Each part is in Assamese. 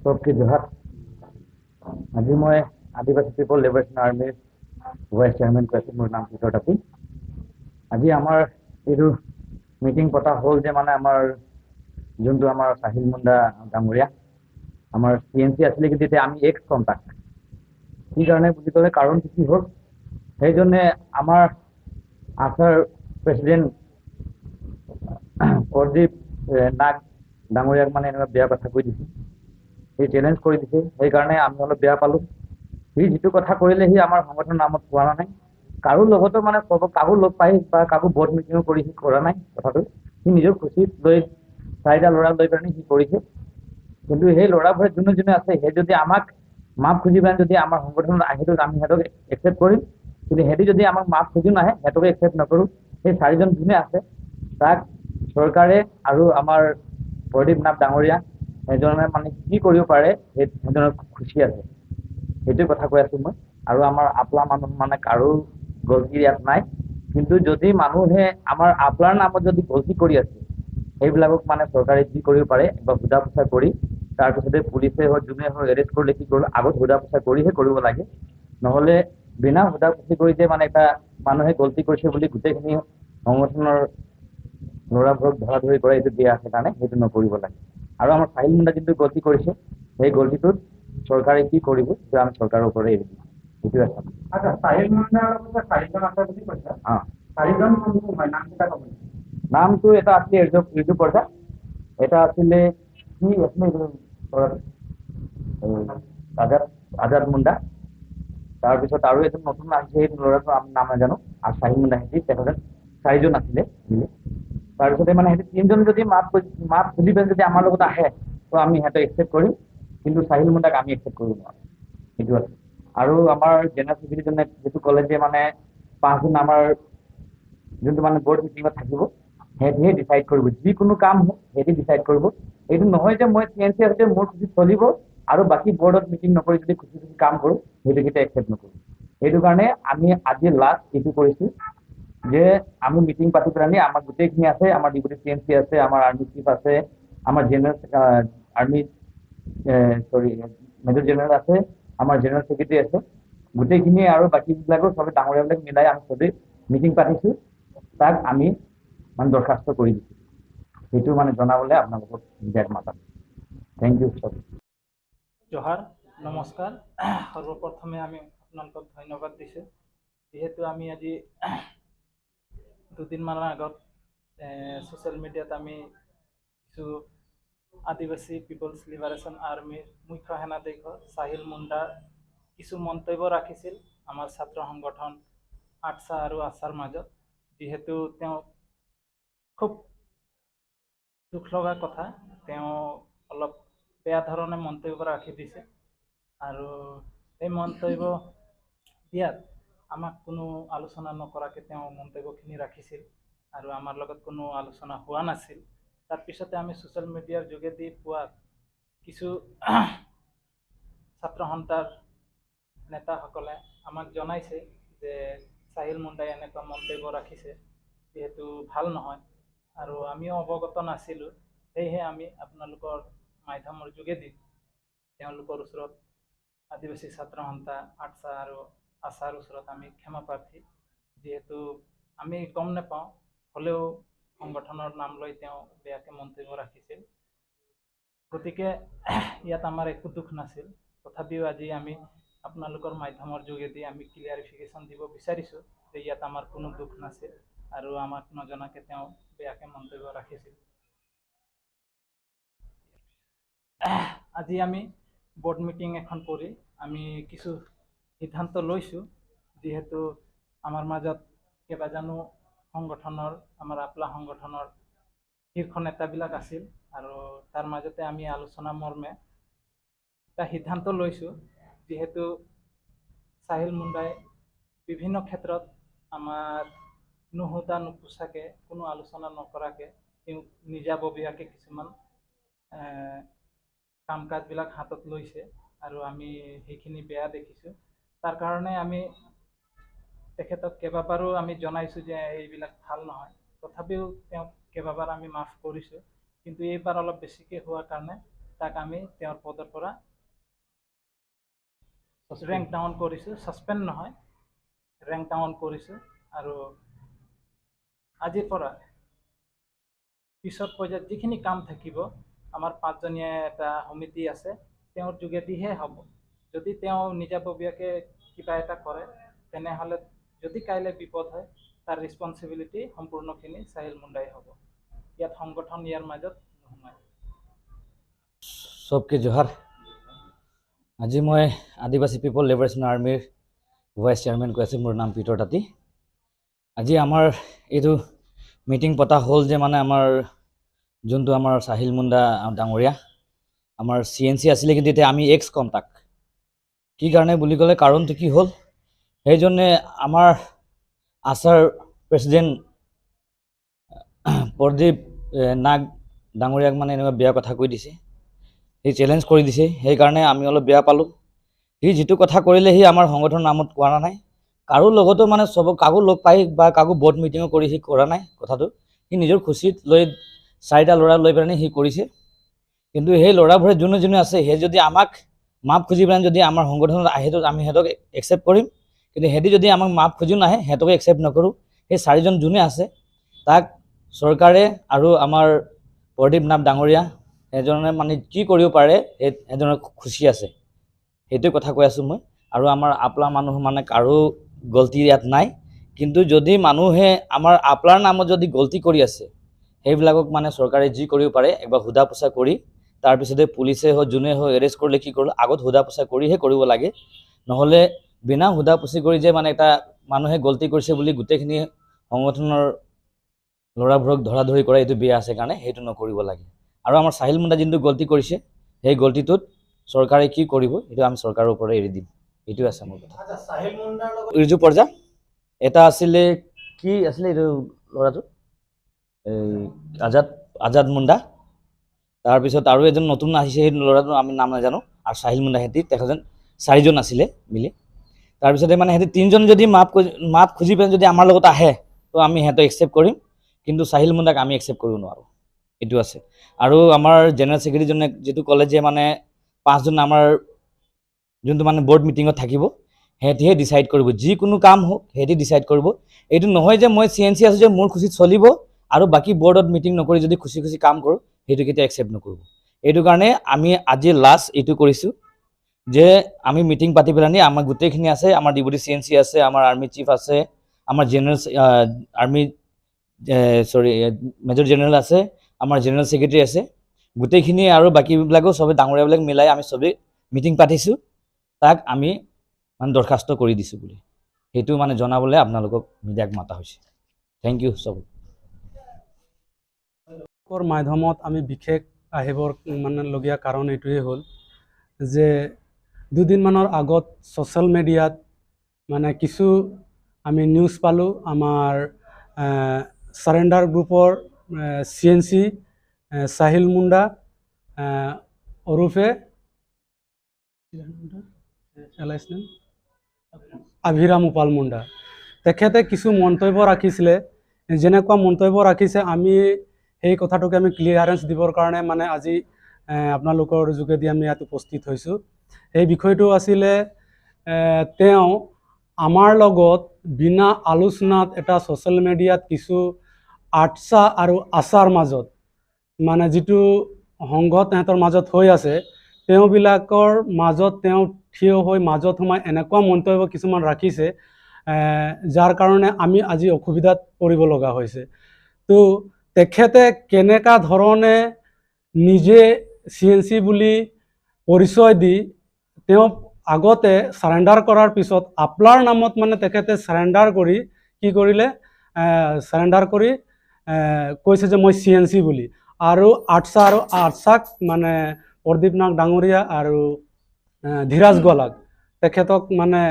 চবকে জোহাৰ। আজি মই আদিবাসী পিপল লিবাৰেশ্যন আৰ্মিৰ ভাইচ চেয়াৰমেন কৈ আছোঁ। মোৰ নাম কিশোৰ তাঁতী। আজি আমাৰ এইটো মিটিং পতা হ'ল যে মানে আমাৰ যোনটো আমাৰ চাহিল মুণ্ডা ডাঙৰীয়া আমাৰ চি এন চি আছিলে, কিন্তু এতিয়া আমি এক্স কম তাক। কি কাৰণে বুলি ক'লে, কাৰণটো কি হ'ল, সেইজনে আমাৰ আছাৰ প্ৰেচিডেণ্ট প্ৰদীপ নাগ ডাঙৰীয়াক মানে এনেকুৱা বেয়া কথা কৈ দিছে, সি চেলেঞ্জ কৰি দিছে। সেইকাৰণে আমি অলপ বেয়া পালোঁ। সি যিটো কথা কৰিলে, সি আমাৰ সংগঠনৰ নামত কোৱা নাই, কাৰো লগতো মানে কাকো লগ পাই বা কাকো বৰ্ড মিটিঙো কৰি সি কৰা নাই কথাটো। সি নিজৰ খুচিত লৈ চাৰিটা ল'ৰা লৈ পিনি সি কৰিছে। কিন্তু সেই ল'ৰাবোৰে যোনে যোনে আছে, সেই যদি আমাক মাফ খুজি পেলাই যদি আমাৰ সংগঠনত আহে, আমি সিহঁতক একচেপ্ট কৰিম। কিন্তু সিহঁতি যদি আমাক মাফ খুজি নাহে, সিহঁতকো একচেপ্ট নকৰোঁ। সেই চাৰিজন যোনে আছে, তাক চৰকাৰে আৰু আমাৰ প্ৰদীপ নাথ ডাঙৰীয়া সেইজনে মানে কি কৰিব পাৰে, সেই সেইজনৰ খুচি আছে, সেইটোৱে কথা কৈ আছোঁ মই। আৰু আমাৰ আপলা মানুহ মানে কাৰো গলতি ইয়াত নাই। কিন্তু যদি মানুহে আমাৰ আপলাৰ নামত যদি গলতি কৰি আছে, সেইবিলাকক মানে চৰকাৰে যি কৰিব পাৰে, একবাৰ সোধা পোছা কৰি তাৰপিছতে পুলিচে হওক, যোনে হওক, এৰেষ্ট কৰিলে কি কৰিলে, আগত সোধা পোছা কৰিহে কৰিব লাগে। নহ'লে বিনা সোধা পুছি কৰি যে মানে এটা মানুহে গলতি কৰিছে বুলি গোটেইখিনি সংগঠনৰ ল'ৰাবোৰক ধৰা ধৰি কৰে, এইটো বেয়া আছে কাৰণে সেইটো নকৰিব লাগে। আৰু আমাৰ চাহিল মুণ্ডা যোনটো গলতি কৰিছে, সেই গলতিটোত চৰকাৰে কি কৰিব, সেইটো আমি চৰকাৰৰ ওপৰতে এৰি দিম। সেইটোৱে আছে। আচ্ছা, চাহিল মুণ্ডাৰ লগতে চাৰিজন আছে বুলি কৈছা। অঁ। চাৰিজন কোন কোন হয়, নামকেইটা ক'ব নেকি? নামটো এটা আছিলে ৰিজু পৰ্দা, এটা আছিলে কি আছিলে এইটো ল'ৰাটো, আজাদ মুণ্ডা। তাৰপিছত আৰু এজন নতুন আহিছে, সেইটো ল'ৰাটো আমি নাম নাজানো। আৰু চাহিল মুণ্ডা, সিহঁতি তেখেতে চাৰিজন আছিলে মিলি। তাৰপিছতে মানে সিহঁতি তিনিজন যদি মাফ খুজি পেলাই যদি আমাৰ লগত আহে, তো আমি সিহঁতক একচেপ্ট কৰিম। কিন্তু চাহিল মুণ্ডাক আমি একচেপ্ট কৰিব নোৱাৰোঁ, সেইটো আছে। আৰু আমাৰ জেনেৰেল ছেক্ৰেটাৰীজনে যিটো ক'লে যে মানে পাঁচজন আমাৰ যোনটো মানে বৰ্ড মিটিঙত থাকিব, সিহঁতিহে ডিচাইড কৰিব, যিকোনো কাম হওক সিহঁতি ডিচাইড কৰিব। এইটো নহয় যে মই চি এন চি আছে, মোৰ খুচি চলিব আৰু বাকী বৰ্ডত মিটিং নকৰি যদি খুচি খুচি কাম কৰোঁ, সেইটো কেতিয়া একচেপ্ট নকৰোঁ। সেইটো কাৰণে আমি আজি লাষ্ট এইটো কৰিছোঁ যে আমি মিটিং পাতি পেলাই আমাৰ গোটেইখিনি আছে, আমাৰ ডিপুটি চি এন চি আছে, আমাৰ আৰ্মি চিফ আছে, আমাৰ জেনেৰেল আৰ্মি চৰি মেজৰ জেনেৰেল আছে, আমাৰ জেনেৰেল ছেক্ৰেটাৰী আছে, গোটেইখিনি আৰু বাকীবিলাকো চবে ডাঙৰীয়াবিলাক মিলাই আমি চবেই মিটিং পাতিছোঁ। তাক আমি মানে দৰখাস্ত কৰি দিছোঁ। সেইটো মানে জনাবলৈ আপোনালোকক মিডিয়াত মাতা। Thank U চব। জহাৰ, নমস্কাৰ। সৰ্বপ্ৰথমে আমি আপোনালোকক ধন্যবাদ দিছোঁ, যিহেতু আমি আজি দুদিনমানৰ আগত ছ'চিয়েল মিডিয়াত আমি কিছু আদিবাসী পিপলছ লিবাৰেশ্যন আৰ্মিৰ মুখ্য সেনাধ্যক্ষ চাহিল মুণ্ডাৰ কিছু মন্তব্য ৰাখিছিল আমাৰ ছাত্ৰ সংগঠন আটছা আৰু আছাৰ মাজত। যিহেতু তেওঁ খুব দুখ লগা কথা, তেওঁ অলপ বেয়া ধৰণে মন্তব্য ৰাখি দিছে। আৰু সেই মন্তব্য দিয়াত আমাক কোনো আলোচনা নকৰাকৈ তেওঁ মন্তব্যখিনি ৰাখিছিল আৰু আমাৰ লগত কোনো আলোচনা হোৱা নাছিল। তাৰপিছতে আমি ছ'চিয়েল মিডিয়াৰ যোগেদি পোৱাত কিছু ছাত্ৰ সন্থাৰ নেতাসকলে আমাক জনাইছে যে চাহিল মুণ্ডাই এনেকুৱা মন্তব্য ৰাখিছে, যিহেতু ভাল নহয় আৰু আমিও অৱগত নাছিলোঁ। সেয়েহে আমি আপোনালোকৰ মাধ্যমৰ যোগেদি তেওঁলোকৰ ওচৰত আদিবাসী ছাত্ৰ সন্থা আটছা আৰু আছাৰ ওচৰত আমি ক্ষমা প্ৰাৰ্থী, যিহেতু আমি গম নাপাওঁ, হ'লেও সংগঠনৰ নাম লৈ তেওঁ বেয়াকৈ মন্তব্য ৰাখিছিল। গতিকে ইয়াত আমাৰ একো দুখ নাছিল। তথাপিও আজি আমি আপোনালোকৰ মাধ্যমৰ যোগেদি আমি ক্লিয়াৰিফিকেশ্যন দিব বিচাৰিছোঁ যে ইয়াত আমাৰ কোনো দুখ নাছিল আৰু আমাক নজনাকৈ তেওঁ বেয়াকৈ মন্তব্য ৰাখিছিল। আজি আমি বৰ্ড মিটিং এখন কৰি আমি কিছু সিদ্ধান্ত লৈছোঁ, যিহেতু আমাৰ মাজত কেইবাজনো সংগঠনৰ, আমাৰ আপলা সংগঠনৰ শীৰ্ষ নেতাবিলাক আছিল আৰু তাৰ মাজতে আমি আলোচনা মৰ্মে এটা সিদ্ধান্ত লৈছোঁ। যিহেতু চাহিল মুণ্ডাই বিভিন্ন ক্ষেত্ৰত আমাৰ নুসুধা নুপুচাকৈ, কোনো আলোচনা নকৰাকৈ তেওঁ নিজাববীয়াকৈ কিছুমান কাম কাজবিলাক হাতত লৈছে আৰু আমি সেইখিনি বেয়া দেখিছোঁ। তাৰ কাৰণে আমি তেখেতক কেইবাবাৰো আমি জনাইছোঁ যে এইবিলাক ভাল নহয়, তথাপিও তেওঁক কেইবাবাৰ আমি মাফ কৰিছোঁ। কিন্তু এইবাৰ অলপ বেছিকৈ হোৱাৰ কাৰণে তাক আমি তেওঁৰ পদৰ পৰা ৰেংক ডাউন কৰিছোঁ, ছাছপেণ্ড নহয়, ৰেংক ডাউন কৰিছোঁ। আৰু আজিৰ পৰা পিছত পৰ্যায়ত যিখিনি কাম থাকিব, আমাৰ 5জনীয়া এটা সমিতি আছে, তেওঁৰ যোগেদিহে হ'ব। যদি তেওঁ নিজাববীয়াকৈ কিবা এটা কৰে, তেনেহ'লে যদি কাইলৈ বিপদ হয়, তাৰ ৰেচপনচিবিলিটি সম্পূৰ্ণখিনি চাহিল মুণ্ডাই হ'ব। ইয়াত সংগঠন ইয়াৰ মাজত নোসোমায়। চবকে জোহাৰ। আজি মই আদিবাসী পিপল লিবাৰেশ্যন আৰ্মীৰ ভাইচ চেয়াৰমেন কৈ আছোঁ। মোৰ নাম পিটৰ তাঁতী। আজি আমাৰ এইটো মিটিং পতা হ'ল যে মানে আমাৰ যোনটো আমাৰ চাহিল মুণ্ডা ডাঙৰীয়া আমাৰ চি এন চি আছিলে, কিন্তু এতিয়া আমি এক্স ক'ম তাক। কি কাৰণে বুলি ক'লে, কাৰণটো কি হ'ল, সেইজনে আমাৰ আছাৰ প্ৰেচিডেণ্ট প্ৰদীপ নাগ ডাঙৰীয়াক মানে এনেকুৱা বেয়া কথা কৈ দিছে, সি চেলেঞ্জ কৰি দিছে। সেইকাৰণে আমি অলপ বেয়া পালোঁ। সি যিটো কথা কৰিলে, সি আমাৰ সংগঠনৰ নামত কোৱা নাই, কাৰো লগতো মানে চবক কাকো লগ পাই বা কাকো বৰ্ড মিটিঙো কৰি সি কৰা নাই কথাটো। সি নিজৰ খুচিত লৈ চাৰিটা ল'ৰা লৈ পেলাই সি কৰিছে। কিন্তু সেই ল'ৰাবোৰে যোনে যোনে আছে, সেই যদি আমাক মাপ খুজি পেলাই যদি আমাৰ সংগঠনত আহে, তো আমি সিহঁতক একচেপ্ট কৰিম। কিন্তু সিহঁতি যদি আমাক মাপ খুজিও নাহে, সিহঁতকো একচেপ্ট নকৰোঁ। সেই চাৰিজন যোনে আছে, তাক চৰকাৰে আৰু আমাৰ প্ৰদীপ নাথ ডাঙৰীয়া সেইজনে মানে কি কৰিব পাৰে, সেই সেইজনৰ খুচি আছে, সেইটোৱে কথা কৈ আছোঁ মই। আৰু আমাৰ আপলা মানুহ মানে কাৰো গলতি ইয়াত নাই। কিন্তু যদি মানুহে আমাৰ আপলাৰ নামত যদি গলতি কৰি আছে, সেইবিলাকক মানে চৰকাৰে যি কৰিব পাৰে একবাৰ সোধা পোছা কৰি, তাৰপিছতে পুলিচে হওক, যোনে হওক, এৰেষ্ট কৰিলে, কি কৰিলে, আগত সোধা পোছা কৰিহে কৰিব লাগে। নহ'লে বিনা সোধা পুছি কৰি যে মানে এটা মানুহে গলতি কৰিছে বুলি গোটেইখিনি সংগঠনৰ ল'ৰাবোৰক ধৰা ধৰি কৰা, এইটো বেয়া আছে কাৰণে সেইটো নকৰিব লাগে। আৰু আমাৰ চাহিল মুণ্ডা যোনটো গলতি কৰিছে, সেই গলতিটোত চৰকাৰে কি কৰিব, সেইটো আমি চৰকাৰৰ ওপৰত এৰি দিম। এইটোৱে আছে মোৰ কথা। ৰিজু পৰ্জা এটা আছিলে, কি আছিলে এইটো ল'ৰাটো, এই আজাদ, আজাদ মুণ্ডা। তাৰপিছত আৰু এজন নতুন আহিছে, সেই ল'ৰাটো আমি নাম নাজানো। আৰু চাহিল মুণ্ডা, সিহঁতি তেখেতজন চাৰিজন আছিলে মিলি। তাৰপিছতে মানে সিহঁতি তিনিজন যদি মাপ খুজি পেলাই যদি আমাৰ লগত আহে, তো আমি সিহঁতক একচেপ্ট কৰিম। কিন্তু চাহিল মুণ্ডাক আমি একচেপ্ট কৰিব নোৱাৰোঁ, এইটো আছে। আৰু আমাৰ জেনেৰেল ছেক্ৰেটাৰীজনে যিটো ক'লে যে মানে পাঁচজন আমাৰ যোনটো মানে বৰ্ড মিটিঙত থাকিব, সিহঁতিহে ডিচাইড কৰিব। যিকোনো কাম হওক, সিহঁতি ডিচাইড কৰিব। এইটো নহয় যে মই চি এন চি আছোঁ যে মোৰ খুচিত চলিব আৰু বাকী বৰ্ডত মিটিং নকৰি যদি খুচি খুচি কাম কৰোঁ, সেইটো কেতিয়াও একচেপ্ট নকৰিব। এইটো কাৰণে আমি আজি লাষ্ট এইটো কৰিছোঁ যে আমি মিটিং পাতি পেলানি আমাৰ গোটেইখিনি আছে, আমাৰ ডিপুটি চি এন চি আছে, আমাৰ আৰ্মি চিফ আছে, আমাৰ জেনেৰেল আৰ্মি, চৰি, মেজৰ জেনেৰেল আছে, আমাৰ জেনেৰেল ছেক্ৰেটাৰী আছে, গোটেইখিনি আৰু বাকীবিলাকো চবে ডাঙৰীয়াবিলাক মিলাই আমি চবেই মিটিং পাতিছোঁ। তাক আমি মানে দৰখাস্ত কৰি দিছোঁ বুলি সেইটো মানে জনাবলৈ আপোনালোকক মিডিয়াক মাতা হৈছে। Thank U চব। মাধ্যমত আমি বিশেষ আহিবৰ মানে লগীয়া কাৰণ এইটোৱেই হ'ল যে দুদিনমানৰ আগত ছ'চিয়েল মিডিয়াত মানে কিছু আমি নিউজ পালোঁ, আমাৰ চাৰেণ্ডাৰ গ্ৰুপৰ চি এন চি চাহিল মুণ্ডা ওৰফে এলাইছ আভিৰাম উপাল মুণ্ডা, তেখেতে কিছু মন্তব্য ৰাখিছিলে। যেনেকুৱা মন্তব্য ৰাখিছে, আমি সেই কথাটোকে আমি ক্লিয়াৰেঞ্চ দিবৰ কাৰণে মানে আজি আপোনালোকৰ যোগেদি আমি ইয়াত উপস্থিত হৈছোঁ। সেই বিষয়টো আছিলে, তেওঁ আমাৰ লগত বিনা আলোচনাত এটা ছ'চিয়েল মিডিয়াত কিছু আটছা আৰু আছাৰ মাজত মানে যিটো সংঘত তেহেঁতৰ মাজত হৈ আছে, তেওঁবিলাকৰ মাজত তেওঁ থিয় হৈ মাজত সোমাই এনেকুৱা মন্তব্য কিছুমান ৰাখিছে, যাৰ কাৰণে আমি আজি অসুবিধাত পৰিব লগা হৈছে। তো তেখেতে কেনেকুৱা ধৰণে নিজে চি এন চি বুলি পৰিচয় দি তেওঁ আগতে চাৰেণ্ডাৰ কৰাৰ পিছত আপলাৰ নামত মানে তেখেতে চাৰেণ্ডাৰ কৰি কি কৰিলে, চাৰেণ্ডাৰ কৰি কৈছে যে মই চি এন চি বুলি, আৰু আটছা আৰু আটছাক মানে প্ৰদীপ নাগ ডাঙৰীয়া আৰু ধীৰাজ গোৱালাক তেখেতক মানে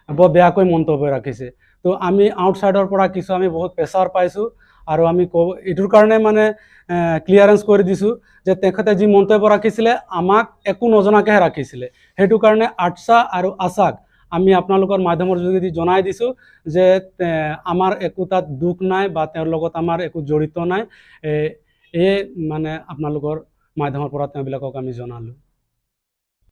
বৰ বেয়াকৈ মন্তব্য ৰাখিছে। তো আমি আউটছাইডৰ পৰা কিছু আমি বহুত প্ৰেছাৰ পাইছোঁ আৰু আমি ক'ব এইটোৰ কাৰণে মানে ক্লিয়াৰেঞ্চ কৰি দিছোঁ যে তেখেতে যি মন্তব্য ৰাখিছিলে, আমাক একো নজনাকৈহে ৰাখিছিলে। সেইটো কাৰণে আটছা আৰু আছাক আমি আপোনালোকৰ মাধ্যমৰ যোগেদি জনাই দিছোঁ যে আমাৰ একো তাত দুখ নাই বা তেওঁৰ লগত আমাৰ একো জড়িত নাই। এয়ে মানে আপোনালোকৰ মাধ্যমৰ পৰা তেওঁবিলাকক আমি জনালোঁ।